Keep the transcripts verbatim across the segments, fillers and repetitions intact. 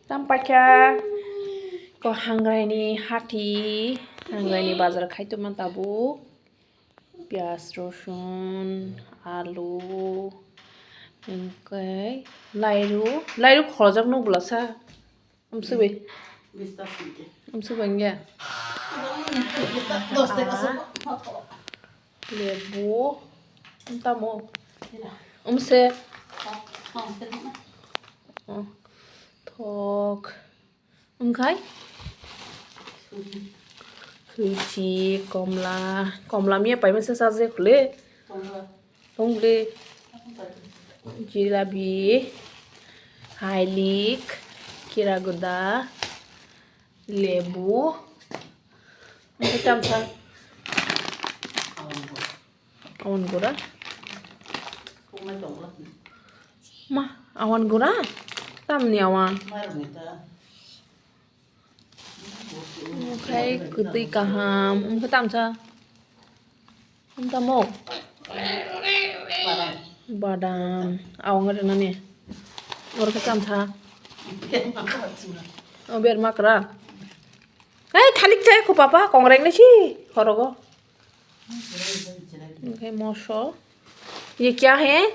Tam paikha ko hangrai ni hati, hangrai ni bazar khai tongma tabuk. Piyaj, rosun, alu, hingke lairu, lairu khorojak nuk bwlasa. Amsugwi. Amsugwi hingke. Lebu. Tamo. Umse. Oh, thok. Wngkhai? Khwchi, komla, komla miya paimasa chajakle. Tongle. Jilabi, hailik, kiraguda, lebu. Wngkhe tamsa. Awan gura. Ma, awan gura? Tamni awan? Omokhai kwtwi kaham. Omokhai tamsa. Tamo? Badam. Awan gura nani? Oro khe tamsa. O ber makra. Hei, thalik chai kho papa, kongreng ni si, horogo. Oke, moso. Ye kya hai?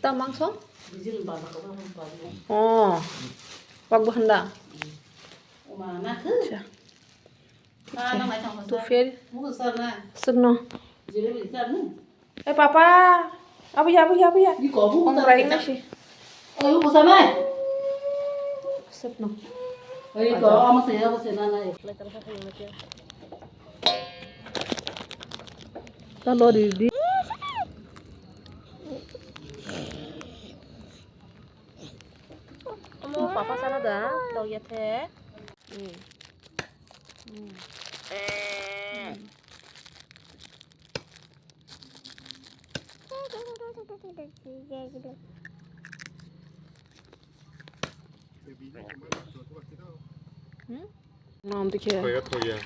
Ta mangso? Oh, wak bahanda. Acha. Tu fer. Sugno. Eh, papa. Abu ya, abu ya, abu ya. Kongrai na si. Ayo, busa na. Setno. Ayo, ko, ama se, ama se, na, na. Ta lo di, di. Omo papa sana da, tau ya the. Hmm. Hmm. Hmm? Nom dikhe. Thoya, thoya.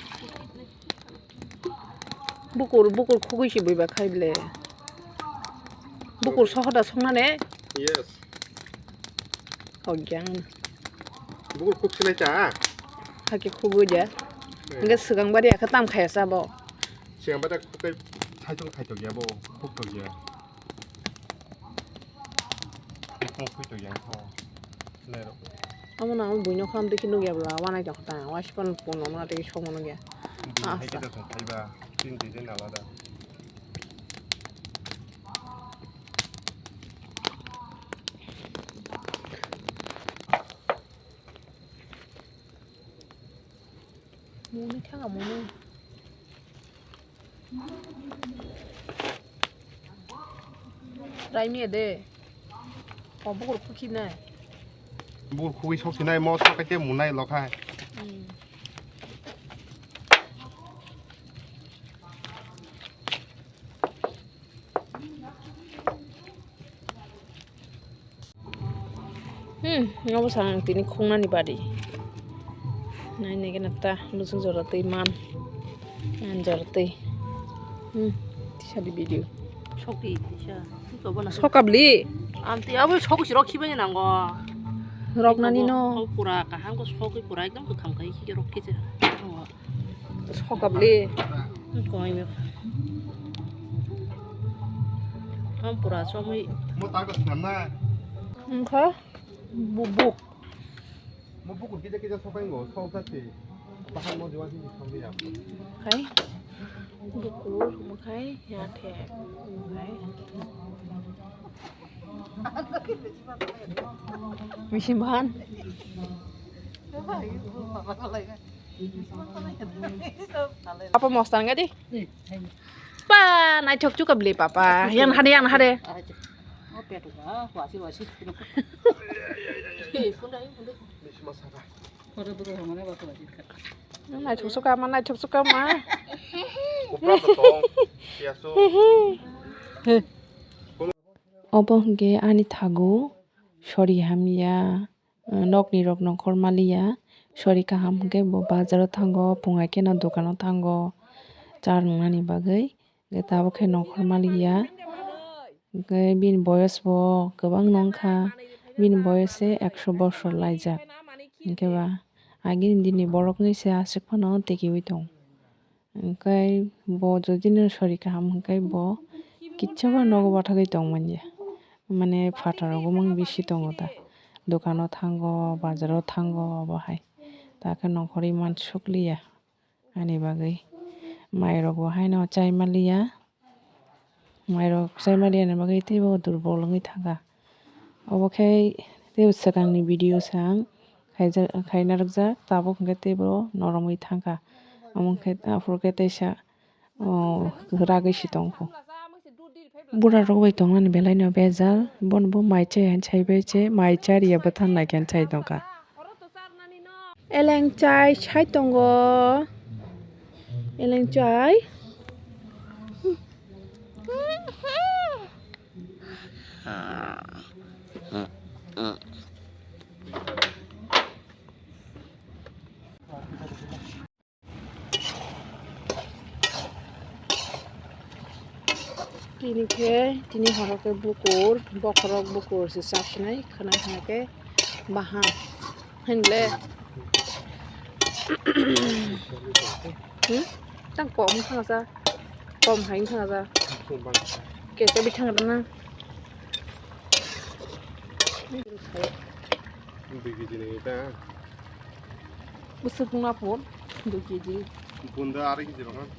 Bukur, bukur khugui si buiba khai ble. Bukur sohoda songnane? Yes. Hogyang. Bukur khuk silai cha? Hake khugui ja. Eh. Hingke swkang bari akhe tam khaya cha bo. Swkang bari khuk kai saichung khai tokya bo. Khuk tokya. Khuk khai tokya kho. Lerok. Amo nang buino kham dikhi nukya bla, wanai tong kha ta, waispan puno ma tei somo nukya. Bini hai khe tong thaiba, chini twi jani alada. Muni thanga muni. Raimi de. O bukur khukhi nai. Bukur khukhi sok sinai mo sok khe munai lokhai. Hmm. Hmm, obo sa ang tini khungnani bari. Nai nai gana ta, lusu jora twi man. Ang jora twi. Hmm, tisa di video. Sokti, tisa. Sokabli. Amti abo sok si rok khibai nango. Rok nani no. Pura kaham ko sokwi pura ekdom ko kham kai ki rok kise. Sokabli. Koi me. Ham pura somoi. Mo ta ko nam na. Wngkha bubuk. Mo bukur kisa kisa sokai ngo, sok ta se. Bahar mo juan sini sok ya. Khai. Bukur, mo khai, ya the. Mo khai. Misi bahan. Apa mostan gadi? Pa, naithok chukabli papa. Yang hade, yang hade. Naithok chukama, naithok chukama. Obo hwnkhe ani thago sori hamya. Nokni rok nongkhor maliya, sori kaham hwnkhe bo bazaro thango, phungai kheno dukano thango, cha ringnani bagwi, hwnkhe tabuk khe nongkhor maliya, hwnkhe bini boyos bo kwbangno wngkha, Bini boyos se ekso bosor laijak. Hinkhe ba agini dini borok wngwi se aswk phano tekiwi tong. Hinkhe bo jodi no sori kaham hinkhe bo kichaba nogo bathagwi tong manya. Mane phataro bumung bisi tongo ta. Dokano thango, bazaro thango obo hai. Ta khe nongkhorwi mansukliya. Ani bagwi mairok bo haino chai maliya. Mairok chai maliya ni bagwi teibo durbol wngwi thangkha. Obo khe teibo swkangni video se ang khaijak, khaina rwkjak, tabuk hwnkhe teibo noromwi thangkha. Omo khe aphuru khe teisa, o, kwragwi se tongkho. Bura rok bai tongnani belai no bejal, bono bo mai chai han chai bai se, mai chariya bwthan nai khe chai tongkha. Eleng chai sai tongo. Eleng chai. Tini khe, tini horo khe bukur, bokhorok bukur se chapnai, khwna khwna khe bahan. Hinle. Hmm? Tang kom thang sa. Kom hai thang sa. Kesa bi thang na. Dui kg ni ta. Busuk na phone, dui kg. Bunda ari kg rong.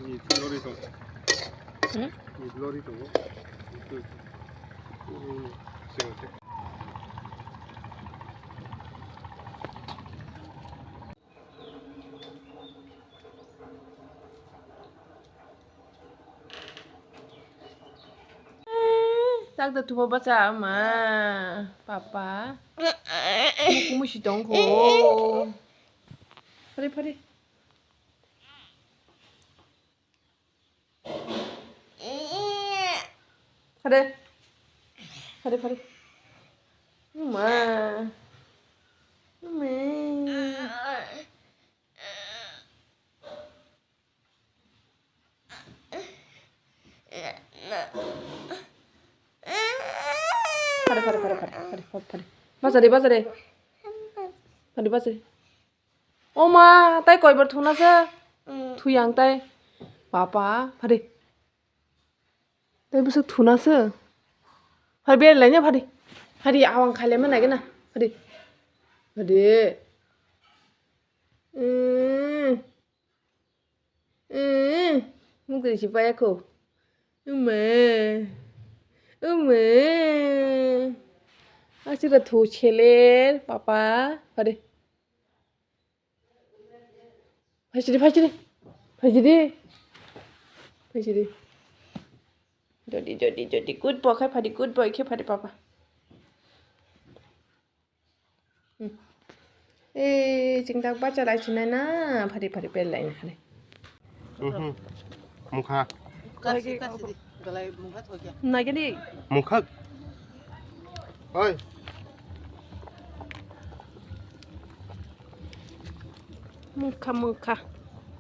Ni lori tongo. Hmm? Ni lori tongo. Ni lori tongo. Hmm, sing se. Chak da thubo bacha ma, papa. Muku musi tong kho. Phari, phari. Phari. Phari, phari. Ma. Ma. Phari, phari, phari, phari, phari, phari, phari. Bacha de, bacha de. Phari, bacha de. O ma, tai koibar thuna se? Thuyang tai. Papa, phari. Tai bwswk thuna se? Phari, berai lai ne, phari. Phari, awang khailai ma nai gana. Phari. Phari. Mm. Mm, mukri si paya kho. Ume. Ume. Asira thu cheler, papa. Phari. Phasidi, phasidi. Phasidi. Phasidi. Jodi, jodi, jodi. Good boy, khai phadi, good boy, khai phadi, papa. Hmm. Eh, chingtak bacha lai sinai na, phari phari pel lai na, hare. Mhm. Mukha. Kasi, kasi di. Galai mukha thokya. Nagini. Mukha. Oi. Mukha, mukha.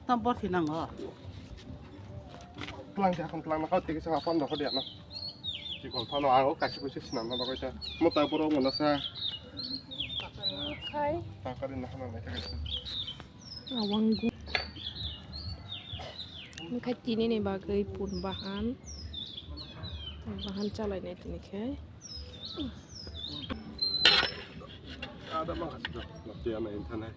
Tam bor si nango. Tlang si akhon tlang na kau tiki sa apan doko dia na. Chikon phano ang o kaisa kuisa sinamna bagwi ta. Mo ta borok mona sa. Khai. Ta kari na hana lai ta kaisa. Awang gu. Khai tini ni bagwi pun bahan. Bahan chalai nai tini khai. Ada ma kasi do. Tiya na intana.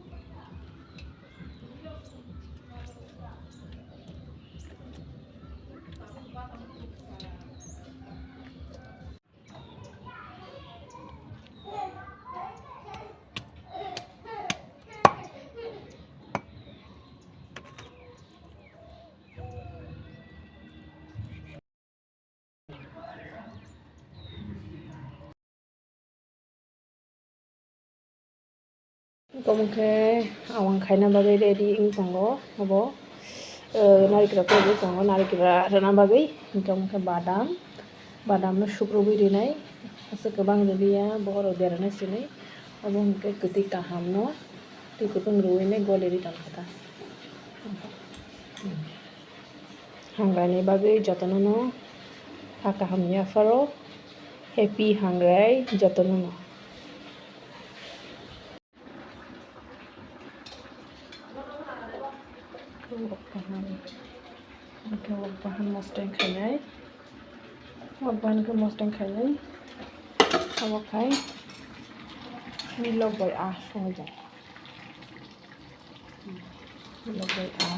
Tamo khe awang khaina bagwi ready wng tongo obo, eh, narikra khe tongo, narikra rwna bagwi. Tamo khe badam, badam no sukrubwi rinai, aswk kwbang rwliya, bohrok derana sini. Obo hwnkhe kwtwi kaham no twi kwthwng rwui nai goli rwi tong kha ta. Hamkraini bagwi jotono no kha kaham yapharo happy hamkrai jotono no. Wak bahan, wak bahan mosdeng khainai, wak bahan khe mosdeng khainai, abo khai milok bai a songwi jak, milok bai a.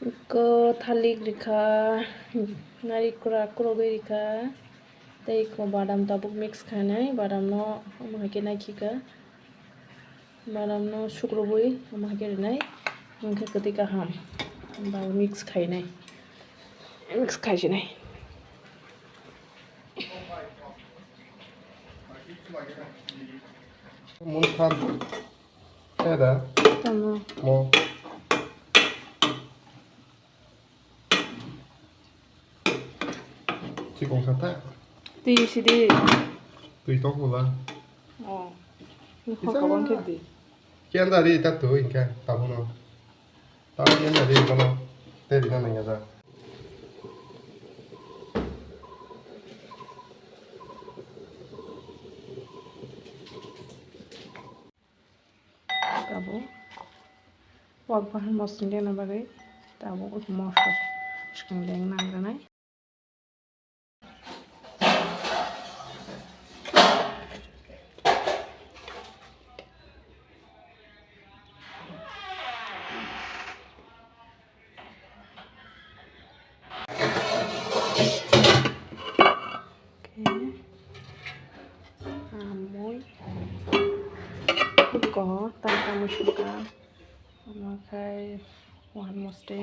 Eko thalik rikha, narikra kurogwi rikha, tei eko badam tabuk mix khainai, badam no omo hai khe naikhikha, badam no sukrubwi omo hai khe rinai, hwnkhe kwtwi kaham, ba mix khainai, mix khaisinai. Mungkhan. Ada. Tamo. Mo. Chikung sata. Twi sidi. Twi tok bula. Oh. Ni hor kabang khe di. Kian dari ta tu inka tabuno. Tabu kian dari kono. Teri na nang ya da. Tabuk wak bahan mosong dena bagwi tabuk mosla swkang deng nang rwnai. Khe amui ko tang tang sungkha, omo khai wahan moste,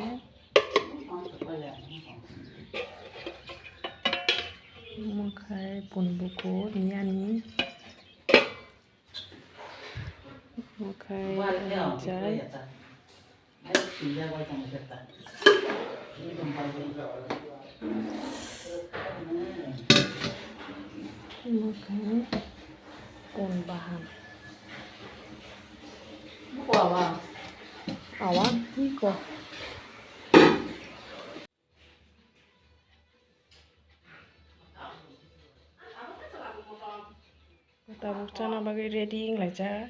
omo khai punbuku niyani. Omo khai chai. Omo khai kon bahan. Awa, iko. Tabuk chana bagwi ready wnglaijak.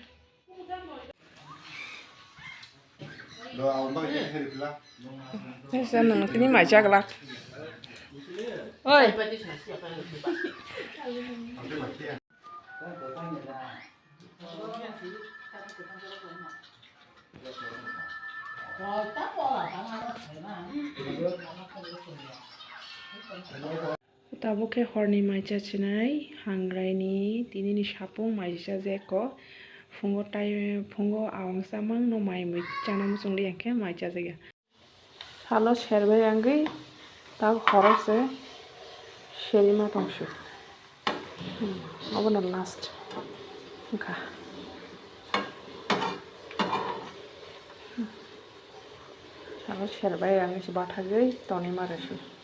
Sesa nwng tini mai chaglak. Oi. Tabuk khe horni mai chachinai hangraini tinini sapung mai chajakgo. Phungo tai, phungo awang chamangno mai mui chana muchungli hwnkhe mai chajakya. Salo serbai wngwi tabuk horo se serima tongsu. Hmm, obono last wngkha. Hmm. Salo serbai wngwi se bathagwi tonwi ma rwswi.